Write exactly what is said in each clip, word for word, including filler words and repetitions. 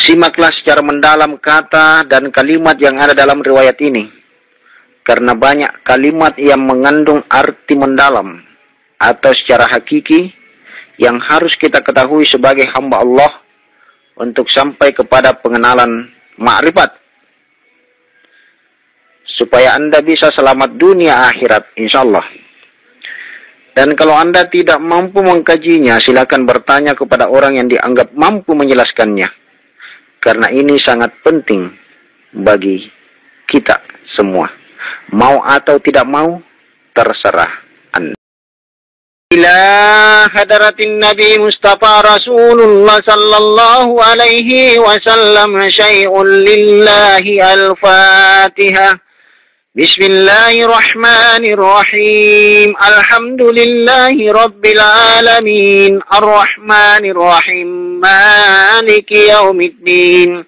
Simaklah secara mendalam kata dan kalimat yang ada dalam riwayat ini, karena banyak kalimat yang mengandung arti mendalam atau secara hakiki yang harus kita ketahui sebagai hamba Allah untuk sampai kepada pengenalan makrifat, supaya Anda bisa selamat dunia akhirat, insya Allah. Dan kalau Anda tidak mampu mengkajinya, silakan bertanya kepada orang yang dianggap mampu menjelaskannya. Karena ini sangat penting bagi kita semua. Mau atau tidak mau, terserah Anda. Ila hadratin Nabi Mustafa Rasulullah sallallahu alaihi wasallam, syai'un lillahi. Al-Fatihah. Bismillahirrahmanirrahim. Alhamdulillahi rabbil alamin. Arrahmanirrahim. Maliki yaumiddin.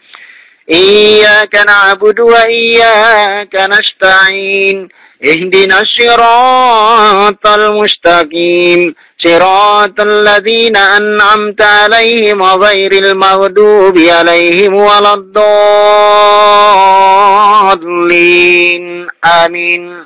Iyyaka na'budu wa iyyaka nasta'in. Ihdinas siratal mustaqim. Siratal ladzina an'amta 'alaihim ghairil maghdubi 'alaihim waladdallin. Amin.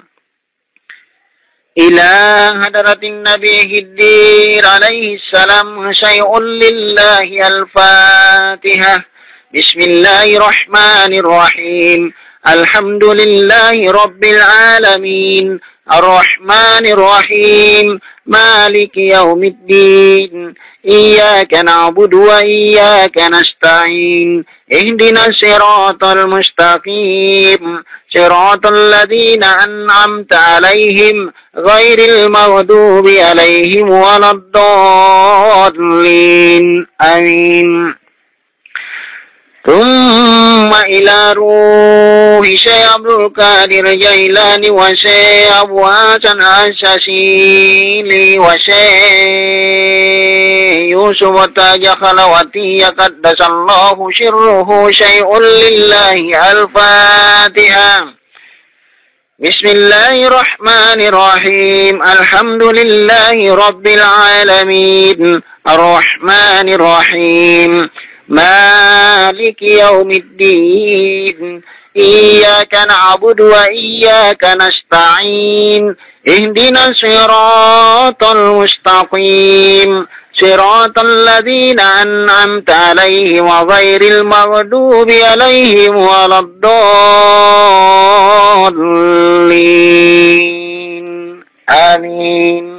Ila hadratin Nabi Khidir alaihi salam, syai'un lillahi. Al-Fatihah. Bismillahirrahmanirrahim. Alhamdulillahi rabbil alamin. Arrahmanirrahim. Maliki yaumiddin. Iyyaka na'budu wa iyyaka nasta'in. Ihdinas siratal mustaqim. Siratal ladzina an'amta 'alaihim, ghairil maghdubi 'alaihim waladdallin. Amin. Tsumma ila ruhi Syekh Abdul Qadir Jailani wa Syekh Abu Hasan As-Sasili wa Syekh Yusuf Taja Khalawati, ya qaddasallahu sirruhu, syai'un lillahi. Al-Fatihah. Bismillahirrahmanirrahim. Alhamdulillahi rabbil alamin. Arrahmanirrahim. Maliki yaumiddin. Iyyaka na'budu wa iyyaka nasta'in. Ihdinas siratal mustaqim. Siratal ladzina an'amta 'alaihim ghairil maghdubi 'alaihim waladdallin. Amin.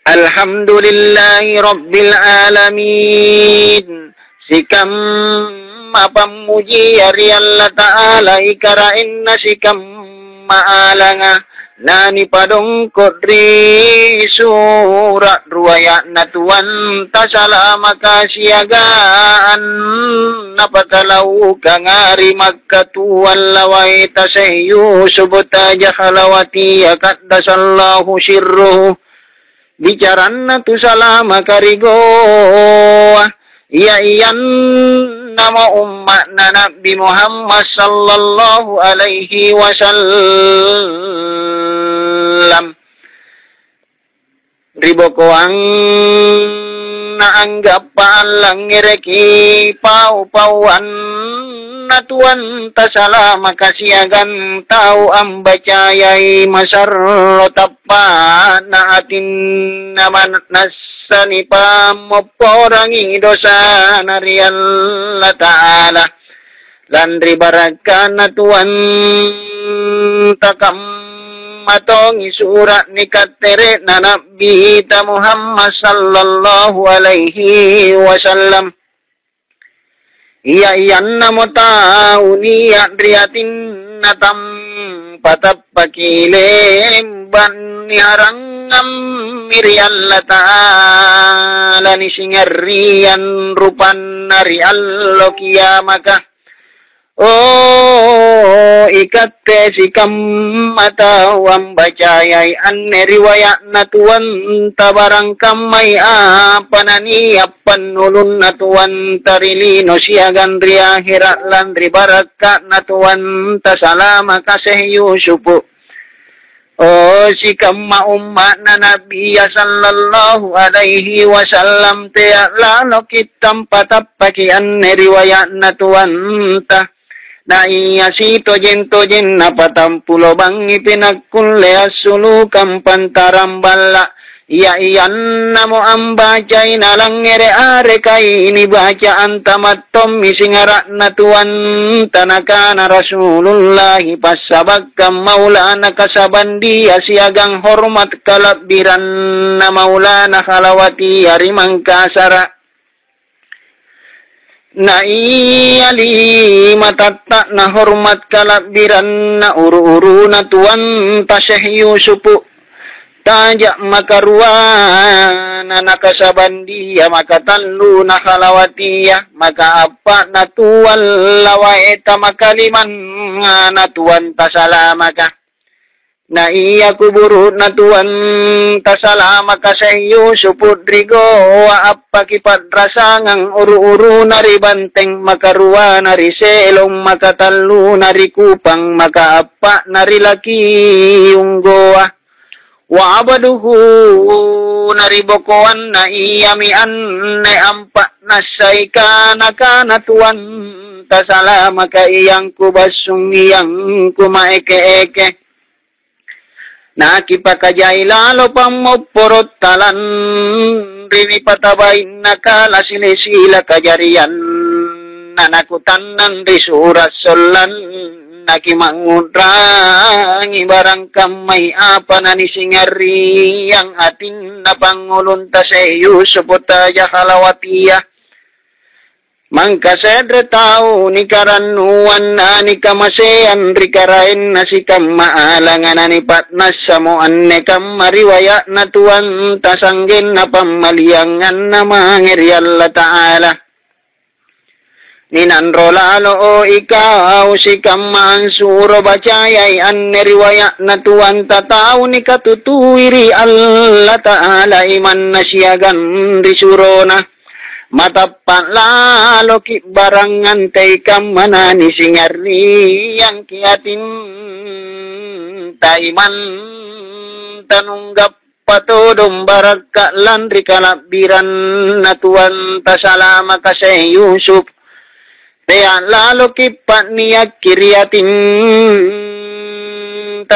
Alhamdulillahi rabbil alamin. Sikamma pammuji ri Allata'ala, ikaraenna sikamma alanga, nanipadongko' ri sura' ruaya'na Tuanta Salamaka siagang napakalaukanga ri Makkatuang lawaeta Syekh Yusuf Taja Khalawati, ya qaddasallahu sirruhu. Bicaranna tu Salamaka ri Goa, ia-iannamo umma'na Nabbi Muhammad sallallahu alaihi wasallam. Ribokoanna anggappa allangngereki pau-pauanna Tuanta Salamaka siagang tau ambacayai masarro tappa'na atinna, man-, nassa nipammopporangi dosana ri Allata'ala. Lanri barakka'na Tuanta kamma tongi sura' nikattere'na Nabbita Muhammad sallallahu alaihi wasallam. Ia-iannamo tau nia' ri atinna tampatappaki lembang niharangammi ri Allata'ala, nisingarriang rupanna ri allo kiamaka. O, ikatte sikamma tau ambacayai anne riwaya'na Tuanta, barangkammai apa nania' pannulunna Tuanta ri lino siagang ri ahera', lanri barakka'na Tuanta Salamaka Syekh Yusufu. O sikamma umma'na Nabbia sallallahu alaihi wasallam, tea' laloki' tampa-tappaki anne riwaya'na Tuanta. Na ia sitojeng-tojenna patampulo bangngi pinakkulle assulukang pantarang balla'. Ia-iannamo ambacai nalangngere' arekai nibaca antama' tommi singara'na Tuanta. Nakana Rasulullahi, passabakkang Maulana Kasabandia siagang hormat kala'biranna Maulana Khalawatia ri Mangkasara'. Na ia lima tatta'na hormat kala'biranna uru-uruna Tuanta Syekh Yusufu, taja' makaruana na Kasabandia, makatalluna Khalawatia, makaappa'na Tuan Lawaeta, makalimangnga na Tuanta Salamaka. Na ia kuburu'na Tuanta Salamaka Syekh Yusufu ri Goa, appaki pa'rasangang uru-uruna ri Banteng, makaruana ri Selong, makatalluna ri Kupang, makaappa'na ri Lakiung Goa. Wa abaduhu na ri bokoanna iami anne ampa' nassaika, nakana Tuanta Salamaka, iangku bassung, iangku maeke-eke. Nakipakajai lalo pammopporotta lanri nipatabainna kala sile-sila kajarianna, nakutannang ri sura' sollanna, kimangngutrangi barang kammai apa nanisingarriang atinna pangngulunta Syekh Yusuf Taja Khalawatia. Mangka se're tau nikarannuang na nikamaseang ri karaenna sikamma alanga nanipa'nassamo anne kamma riwaya'na Tuanta sa'genna pammalianganna mange ri Allata'ala. Ninanro lalo, o ikau sikamma ansuro bacayai anne riwaya'na Tuanta, tau nikatutui ri Allata'ala imanna siagang ri surona. Matappa' laloki' barang antei kammana nisingarriangki atinta imanta nunggappa todong barakka' lanri kala'biranna Tuanta Salamaka Syekh Yusuf. Tea' laloki' pa'niakki ri atinta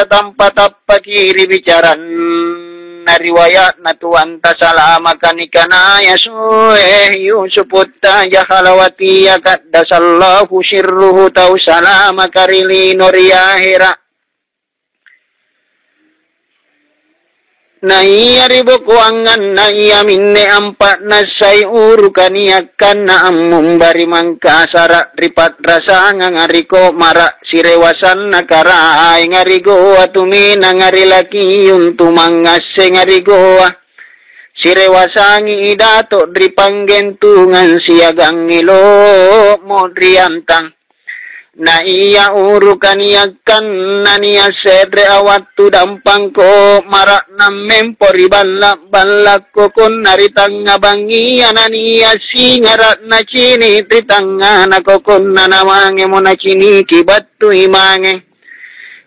tampa-tappaki ri bicaranna riwaya'na Tuanta Salamaka nikanaya Syekh Yusuf Taja Khalawatia qaddasallahu sirruhu tau salamaka ri lino ri ahera'. Na ia ri bokoanganna iaminne ampa'nassai uruka niakkanna ammumba ri Mangkasara' ri pa'rasanganga ri Ko'mara', sirewasanna Karaenga ri Goa, tuminanga ri Lakiung, tumangngassenga ri Goa, sirewasangi i dato' ri Panggentungang siagang i Lo'mo' ri Antang. Na ia uruka niakkanna nia' se're awattu dampang Ko'mara' nammempo ri balla'-balla' kokonna ri tangnga bangngia, na nia' singara' nacini' ri tangngana kokonna, namangemo naciniki battui mange.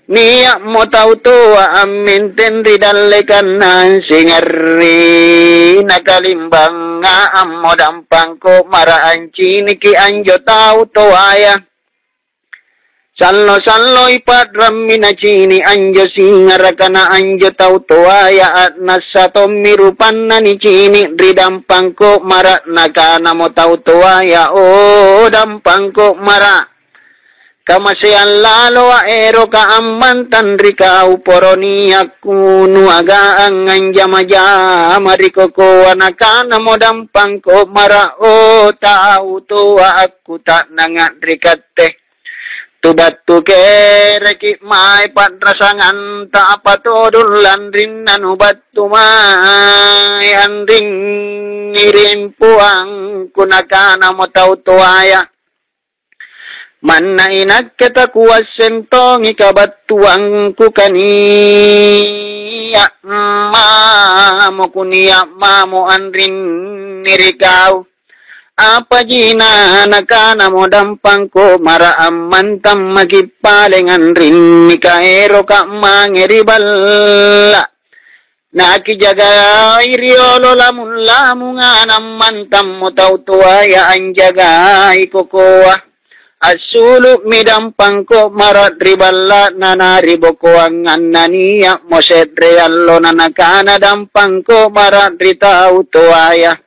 Nia'mo tau toa ammenteng ri dallekanna ansingarri, nakalimbanga ammo dampang Ko'mara' anciniki anjo tau toaya. Sallo-salloi pa'rammi nacini' anjo singaraka na anjo tau toaya, a'nassa tommi rupanna nicini' ri dampang Ko'mara'. Nakanamo tau toaya, "O dampang Ko'mara', kamaseang laloa' eroka ammantang ri kau poro niakku nuagaang anjama-jama ri kokoa." Nakanamo dampang Ko'mara', "O tau toa akkuta'nanga ri katte, tu battu kereki' mae pa'rasanganta, apa todong lanrinna nubattu mae anrinni ri empoangku?" Nakanamo tau toaya, "Manna inakke takuasseng tongi kabattuangku, kania' mamo kunia' mamo anrinni ri kau. Apaji na nakanamo dampang komara, ammantang maki' paleng anrinni, kaeroka mange ri balla'. Nakijagai riolo lamung-lamunga, nammantammo tau toaya anjagai kokoa. Assulu'mi dampang komara ri balla'na naribokoanganna, nia'mo se're allo na nakana dampang komara ri tau toaya,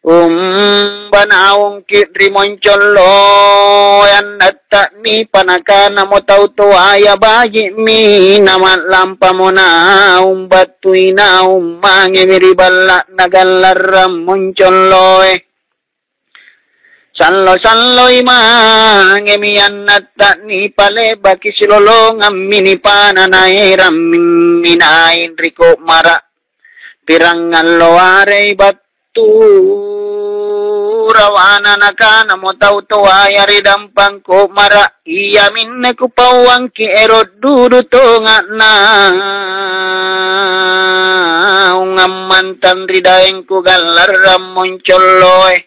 "Umba naungki' ri moncolloe annatta'nipa?" Nakanamo tau toaya, "Baji'mi, nama'lampamo naung battui naung mangemi ri balla'na gallarrang moncolloe. Sallo-salloi mangemi annatta'nipa, le'baki silolongammi nipana, naerammi nai' ri ko'mara'. Pirangallo arei battu rawana." Nakanamo tau toaya ri dampang ko'mara, "Iaminne kupauangki' ero' dudu tonga' naung ammantang ri daengku gallarrang moncolloe."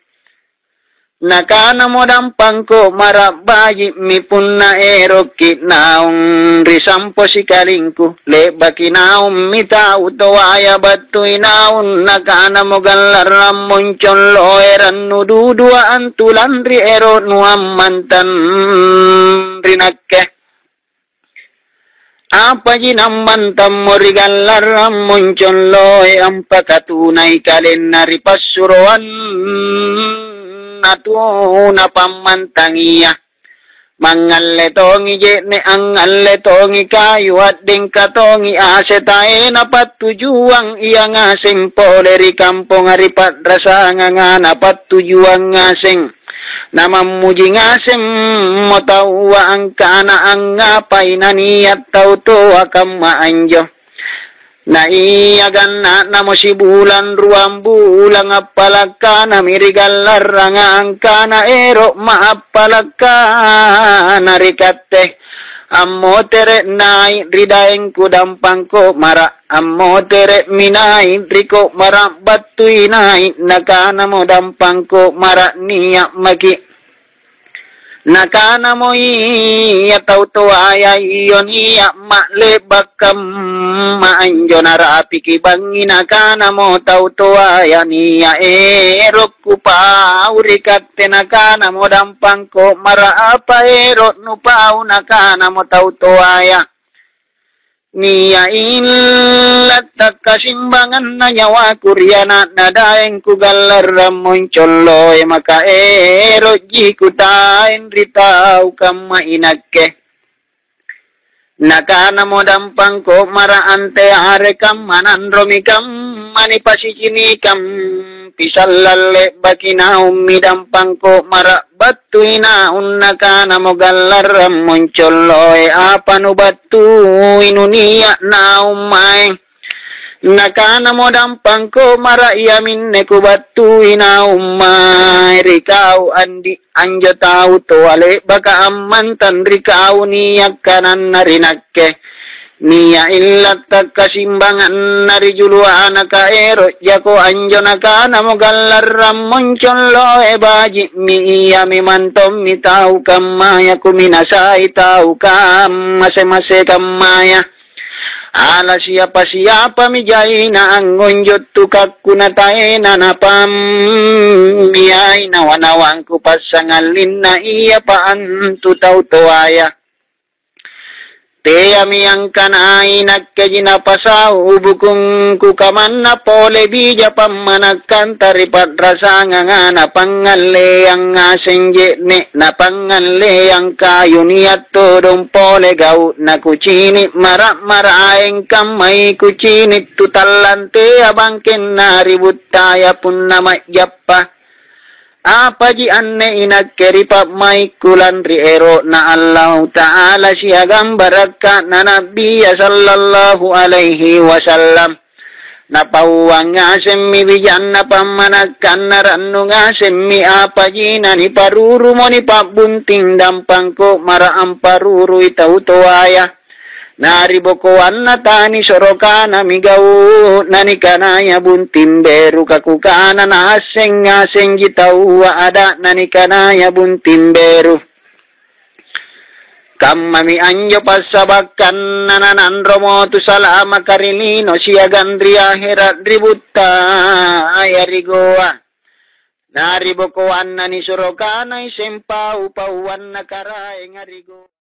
Nakanamo dampang ko'mara, "Baji'mi punna erokki' naung ri sampo sikalingku, le'baki naummi tau toaya battui naung." Nakanamo gallarrang moncolloe, "Rannu dudua antu lanri ero'nu ammantang ri nakke." Apaji nammantammo ri gallarrang moncolloe ampakatunai kalenna ri passuroanna tuna pammantangia? Mangngalle tongi je'ne', angngalle tongi kayu, a'dengka tongi ase, taena pattujuang ia ngaseng pole ri kamponga ri pa'rasanganga, napattujuang ngaseng. Namammuji ngasemmo taua angkana, "Angngapai nania' tau toa kamma anjo?" Naia ganna'namo sibulang ruang bulang appala' kanami ri gallarranga angkana, "Ero'ma' appala' kana ri katte. Ammotere' nai' ri daengku dampang ko'mara'. Ammotere'mi nai' ri ko'mara' battui nai'." Nakanamo dampang ko'mara, "Nia' maki'." Nakanamo ia tau toaya, "Iyo, nia'ma' le'ba' kamma anjo." Narapiki bangngi, nakanamo tau toaya, "Nia' ero' kupau ri katte." Nakanamo dampang ko'mara, "Apa ero' nupau?" Nakanamo tau toaya, "Nia' illa' takkasimbanganna nyawaku ri ana'na daengku gallarrang moncolloe, maka ero'ji kutaeng ri tau kamma inakke." Nakanamo dampang ko'mara, "Anteare kamma nanromi kamma nipasicinikang." Pisallang le'baki naummi dampang ko'mara battui naung. Nakanamo gallarrang moncolloe, "Apa nubattui nunia' naung mae?" Nakanamo dampang ko'mara, "Iaminne kubattui naung mae ri kau, andi', anjo tau toa le'baka ammantang ri kau nia' kananna ri nakke." Nia' illa' takkasimbanganna ri juluana, ka ero' jako anjo. Nakanamo gallarrang moncolloe, "Baji'mi, ia memang tommi tau kammaya kuminasai tau kamase-mase kammaya. Ala siapa-siapami jaina angngonjo tukakku nataena napammiai nawa-nawangku passangallinna iapa antu tau toaya." Teami angkanai nakkeji napasau bukungku kamanna pole bija pammanakkanta ri pa'rasanganga, napangngalleang ngaseng je'ne', napangngalleang kayu, nia' todong pole gau'na kucini' mara'-maraeng, kammai kucini' tutallantea bangkenna ri buttaya punna ma'jappa. Apaji anne inakke ri pa'maikku lanri ero'Na Allahu Ta'ala siagang barakka'na Nabia sallallahu alaihi wasallam. Napauang ngasemmi bijanna pammanakkanna, rannu ngasemmi apaji naniparurumo nipa'bunting dampangko mara amparurui tau toaya. Naribokoanna tani sorokanami gau', nanikanaya bunting beru kakukana naasseng-ngasengji taua ada' nanikanaya bunting beru. Kammami anjo passabakkanna nananromo tu salamaka ri lino siagang ri ahera' ri buttaya ri goa. Naribokoanna nisorokanai sempau-pauanna karaenga ri goa.